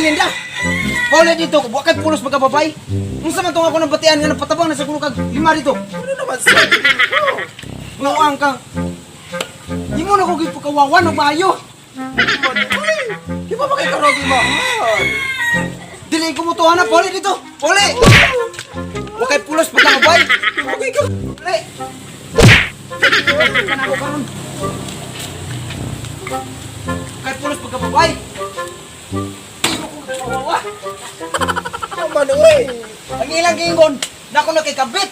Belinda. Pauli dito, wa kay pulos pagkababay. Unsa man tong ako nang batian nga napatabang na sa kuno kag lima dito? Ano naman sa? Buang ka. Di mo na ko gipakawawan og maayo. Di ba ba kay karogi mahal? Dili ko mo tuha na, pauli dito. Pauli. Wa kay pulos pagkababay. Okay ka. Pauli. Kana ko karon. Kay pulos pagkababay. Di mo ko gipakawawa. Naman oy. Ang ilang giingon, nako na kay kabit.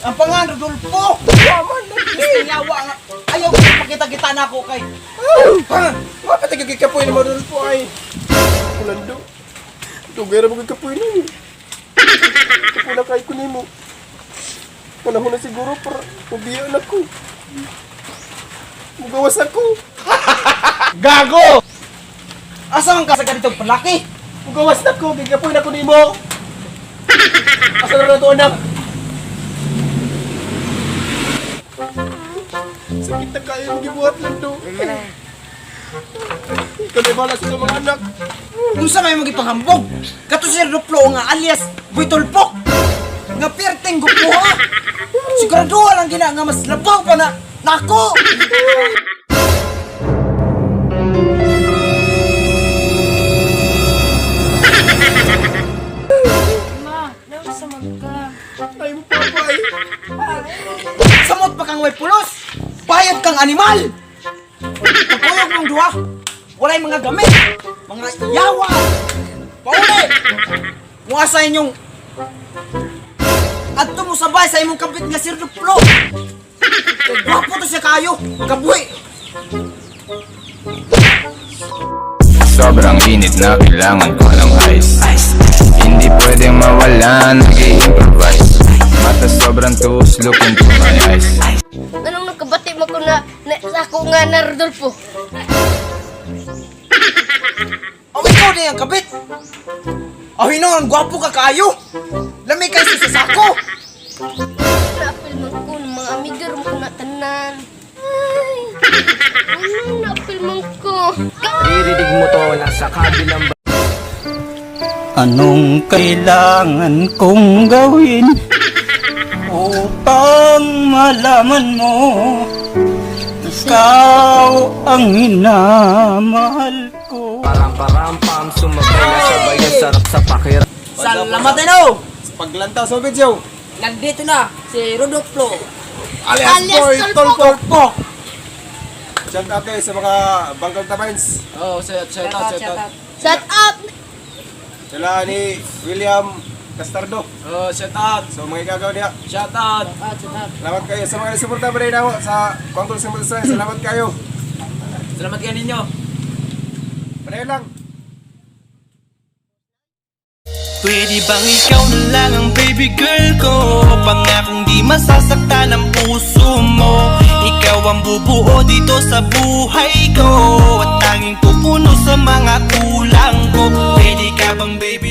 Ang pangan Rodolfo. Naman na. Gusto yawa nga. Ayaw ko pakita-kita na ako kay. Ha? Wa pa tayo kapoy ni Rodolfo ay. Kulando. Dugay ra mo kapoy ni. Kapoy na kay ko nimo. Panahon na siguro para ubiya na ko. Mugawas ako. Gago! Asa man ka sa ganitong palaki? Mugawas na ko, gikapoy na ko nimo. Asa na to anak? Sakit na kayo mong gibuhat lang do. Ikaw na bahala sa itong mga anak. Unsa may mong gipanghambog? Kato si Ruplo nga alias Buitolpok. Nga perteng gupuha. Sigurado lang gina nga mas labaw pa na nako. Ma, nausa man ka. Ay mo papa ay. Samot pa kang way pulos. Bayad kang animal. Pagkuyog mong duha, walay mga gamit, mga yawa. Pauli! Kung asa inyong adto mo sabay sa imong kabit nga si Ruplo. Kay gwapo to siya kayo, kabuhi. Sobrang init na kailangan ko ng ice. Hindi pwedeng mawala, nag-i-improvise. Mata sobrang tus, look into my eyes. Anong nagkabati mo ko na, na sa ako nga na Rodolfo? Aw, ikaw na yung kabit. Aw, hinoon, gwapo ka kayo. Lami kay sa sako. Naapil man ko ng mga amigo mo ko na tanan. Ay, anong naapil man ko? Ririnig mo to nasa kabilang Anong kailangan kong gawin upang malaman mo ikaw ang minamahal ko? Paramparampam, sumabay na sabay ang sarap sa pakir Salamat ano. Paglantaw sa video. Nandito na si Rodolfo. Alias, Alias Boy Tolpo. Tolpo. Shout out kayo sa mga Bangkal Tabines. Oh, shout shout out, shout out. Shut up! Sila ni William Castardo. Oh, shout out, So mga igagaw niya. shout out. Salamat kayo sa mga nasuporta pa rin ako sa Kwangkol sa Mulsa. Salamat kayo. Salamat kayo ninyo. Pareho lang. Pwede bang ikaw na lang ang baby girl ko? Pangakong di masasaktan ang puso mo. Ikaw ang bubuo dito sa buhay ko at tanging pupuno sa mga kulang ko. Pwede ka bang baby